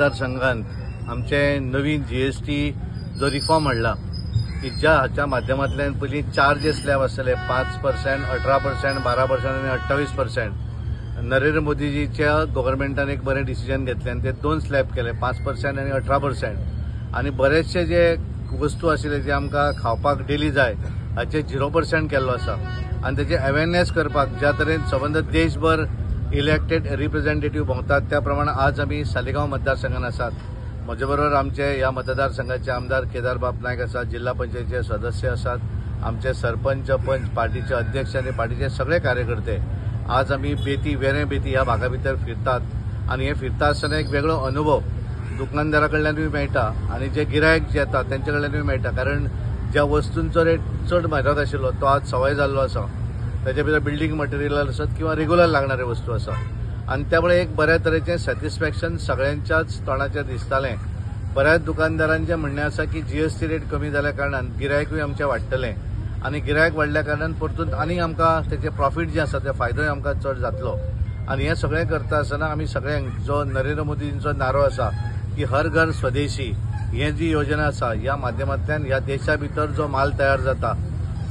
मतदारसंघात आमचे नवीन जीएसटी जो रिफॉर्म हाडला की ज्या हाच्या माध्यमांतल्यान पयलीं चार्जेस स्लॅब आसतले 5%, 18%, 12% आनी 28%. नरेंद्र मोदीजीच्या गव्हर्मेंटान एक बरें डिसिजन घेतलें आनी ते 2 स्लॅब केले, 5% आनी 18%. आनी बरेचशे जे वस्तू आशिल्ले जे आमकां खावपाक डेली जाय हाचे 0% केल्लो आसा. आनी तेजे अवेरनेस करपाक ज्या तरेन सबंद देशभर इलेक्टेड रिप्रेझेंटेटिव्ह भोंवतात त्या प्रमाणे आज आमी सालिगांव मतदारसंघात आसात. म्हजे बरोबर आमचे ह्या मतदारसंघाचे आमदार केदारबाब नायक आसात, जिल्हा पंचायतीचे सदस्य आसात, आमचे सरपंच, पंच, पार्टीचे अध्यक्ष आनी पार्टीचे सगळे कार्यकर्ते. आज आमी बेती, वेरें बेती ह्या भागा भितर फिरतात आनी हे फिरता आसतना एक वेगळो अनुभव दुकानदारा कडल्यानूय मेळटा आनी जे गिरायक जे येता तेंचे कडल्यानूय मेळटा. कारण ज्या वस्तूंचो रेट चड म्हारग आशिल्लो तो आज सवाय जाल्लो आसा. त्याच्या भितर बिल्डींग मटेरियल आसत किंवा रेगुलर लागणारे वस्तू आसा आनी त्यामुळे एक बऱ्या तरेचें सॅटिस्फॅक्शन सगळ्यांच्याच तोंडाचेर दिसतालें. बऱ्याच दुकानदारांचें म्हणणें आसा की जीएसटी रेट कमी जाल्या कारणान गिरायकूय आमचें वाडटलें आनी गिरायक वाडल्या कारणान परतून आनीक आमकां तेचे प्रॉफीट जें आसा ते फायदोय आमकां चड जातलो. आनी हें सगळें करता आसतना आमी सगळ्यांक जो नरेंद्र मोदींचो नारो आसा की हर घर स्वदेशी हे जी योजना आसा ह्या माध्यमांतल्यान ह्या देशा भितर जो माल तयार जाता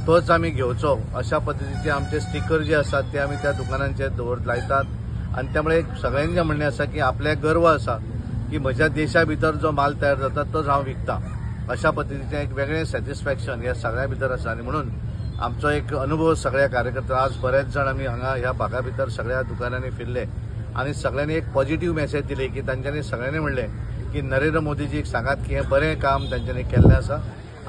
तोच आमी घेवचो अशा पद्दतीचे आमचे स्टिकर जे आसात ते आमी त्या दुकानांचेर दवर लायतात. आनी त्यामुळे एक सगळ्यांचें म्हणणें आसा की आपल्याक गर्व आसा की म्हज्या देशा भितर जो माल तयार जाता तोच हांव विकता अशा पद्दतीचें एक वेगळें सॅटिस्फॅक्शन ह्या सगळ्यां भितर आसा. आनी म्हणून आमचो एक अनुभव सगळ्या कार्यकर्ते आज बरेच जाण आमी हांगा ह्या भागा भितर सगळ्या दुकानांनी फिरले आनी सगळ्यांनी एक पॉझिटिव्ह मॅसेज दिली की तांच्यांनी सगळ्यांनी म्हणलें की नरेंद्र मोदीजीक सांगात की हें बरें काम तांच्यांनी केल्लें आसा.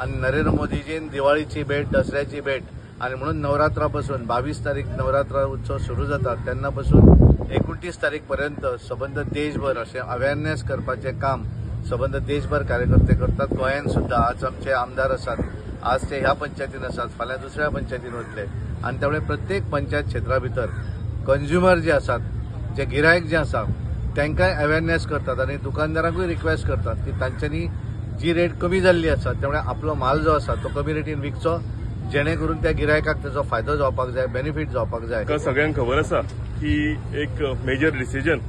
आनी नरेंद्र मोदीजीन दिवाळीची भेट, दसऱ्याची भेट आनी म्हणून नवरात्रा पासून 22 तारीख नवरात्र उत्सव सुरू जाता तेन्ना पासून 29 तारीख पर्यंत सबंद देशभर अशें अवेरनेस करपाचें काम सबंद देशभर कार्यकर्ते करतात. गोंयांत सुद्दां आज आमचे आमदार आसात, आज ते ह्या पंचायतीन आसात, फाल्यां दुसऱ्या पंचायतीन वतले. आनी त्यामुळे प्रत्येक पंचायत क्षेत्रा भितर कंज्युमर जे आसात, जे गिरायक जे आसा तांकांय अवेरनेस करतात आनी दुकानदारांकूय रिक्वेस्ट करतात की तांच्यांनी जी रेट कमी जाल्ली आसा त्यामुळे आपलो माल जो आसा तो कमी रेटीन विकचो जेणे करून त्या गिरायकाक तेजो फायदो जावपाक जाय, बेनिफीट जावपाक जाय. सगळ्यांक खबर आसा की एक मेजर डिसिजन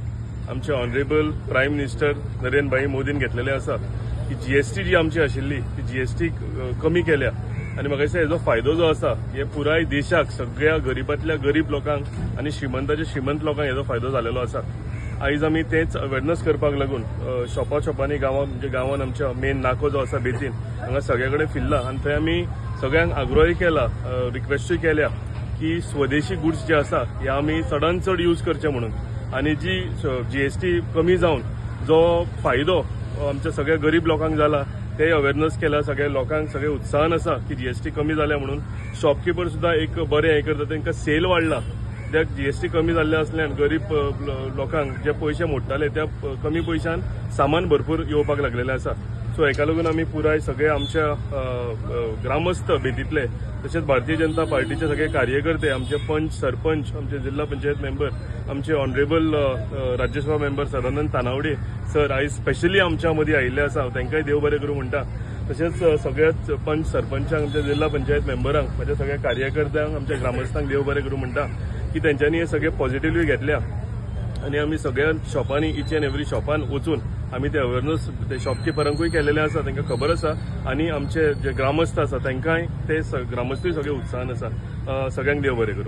आमचे ऑनरेबल प्रायम मिनिस्टर नरेंद्र भाई मोदीन घेतलेले आसा की जीएसटी जी आमची आशिल्ली ती जीएसटी कमी केल्या आनी म्हाका दिसता हेजो फायदो जो आसा हे पुराय देशाक, सगळ्या गरीबांतल्या गरीब लोकांक आनी श्रीमंताच्या श्रीमंत लोकांक हेजो फायदो जालेलो आसा. आयज आमी तेच अवेरनेस करपाक लागून शॉपा शॉपांनी गांवां म्हणजे गांवान आमच्या मेन नाको जो आसा बेतीन हांगा सगळे कडेन फिरला आनी थंय आमी सगळ्यांक आग्रोय केला, रिक्वेस्टूय केल्या की स्वदेशी गुड्स जे आसा हे आमी चडान चड यूज करचे म्हणून. आनी जी जीएसटी कमी जावन जो फायदो आमच्या सगळ्या गरीब लोकांक जाला ते अवेरनेस केला, सगळ्या लोकांक सगळे उत्साहान आसा की जीएसटी कमी जाल्या म्हणून. शॉपकिपर सुद्दां एक बरें हें करता, तांकां सेल वाडला कित्याक जीएसटी कमी जाल्ले आसल्यान गरीब लोकांक जे पयशे मोडटाले त्या कमी पयशान सामान भरपूर येवपाक लागलेलें आसा. सो हेका लागून आमी पुराय सगळे आमच्या ग्रामस्थ बेतींतले तशेंच भारतीय जनता पार्टीचे सगळे कार्यकर्ते, आमचे पंच, सरपंच, आमचे जिल्हा पंचायत मेंबर, आमचे honourable Rajya Sabha member Sadanand Tanavade sir आयज स्पेशली आमच्या मदीं आयिल्ले आसा, तांकांय देव बरें करूं म्हणटा. तशेंच सगळ्याच पंच, सरपंचांक, आमच्या जिल्हा पंचायत मेंबरांक, म्हज्या सगळ्या कार्यकर्त्यांक, आमच्या ग्रामस्थांक देव बरें करूं म्हणटा की तेंच्यांनी हे सगळे पॉझिटिव्हली घेतल्या आनी आमी सगळ्या शॉपांनी इच एन्ड एवरी शॉपान वचून आमी ते अवेरनेस ते शॉपकिपरांकूय केलेले आसा, तांकां खबर आसा आनी आमचे जे ग्रामस्थ आसा तांकांय ते ग्रामस्थूय सगळे उत्साहान आसा. सगळ्यांक देव बरें करूं.